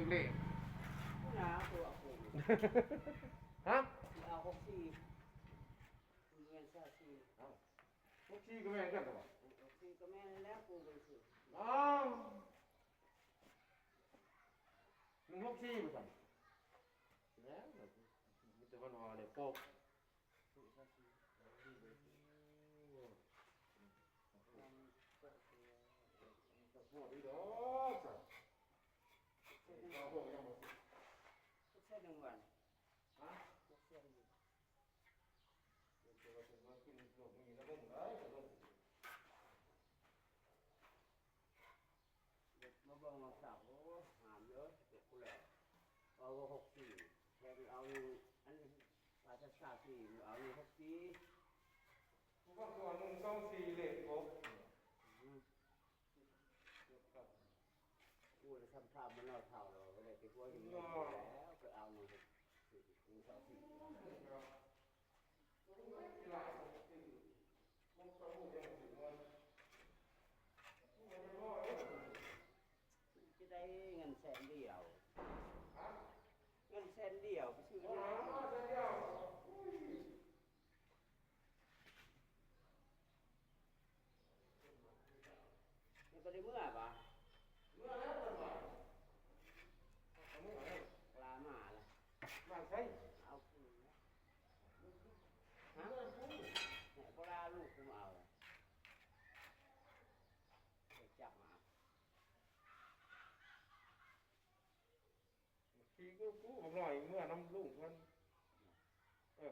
ເລກ ໜ້າຕົວກູ ຮະ ຊິເອົາຫົກສີ່ ມັນແມ່ນຊາວສີ່ ເອົ້າ ຫົກສີ່ກໍແມ່ນກັນບໍ? ຫົກສີ່ກໍແມ່ນແລ້ວ ກູເບິ່ງຊື່ ອ້າວ ມັນຫົກສີ່ບໍ່ຊັ້ນ? ແລ້ວ ມີແຕ່ມັນວ່າເລກກົບ ມາເບິ່ງວ່າສາວ ໂອ້ ງາມເດີ ເປັນຜູ້ແລກ ເອົາຫົກສີ່ ແທນເອົາ ອັນ ປາຊາຊາສີ່ ເອົາຫົກສີ່ ບາງຕົວໜຶ່ງສອງສີ່ ເລກຄົບ ອືມ ໂອ້ຍ ແລ້ວຊຳພາບມັນເຖົ້າແລ້ວ ບໍ່ໄດ້ໄປຫົວຢູ່ແລ້ວ ໄປເອົາໜຶ່ງສອງສີ່ ຈະໄດ້ເງິນແສນດຽວ ເງິນແສນດຽວໄປຊື້ ມັນກໍໄດ້ເມືອບາດ ເມືອແລ້ວເພິ່ນວ່າ ເອົາເມືອແລ້ວ ປາມາລະ ມາໃສ ເອົາຄືນ ຮະ ເມືອຄູ ແມ່ປາລູກກູມາເອົາ ໄປຈັບມາ ຂີ່ກູ ກູບັກນ້ອຍເມືອນຳລຸງເພິ່ນ ເອີ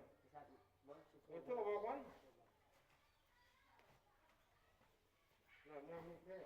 ເອີ ໂທບອກມັນ ນ້ອຍເມືອມີແທ້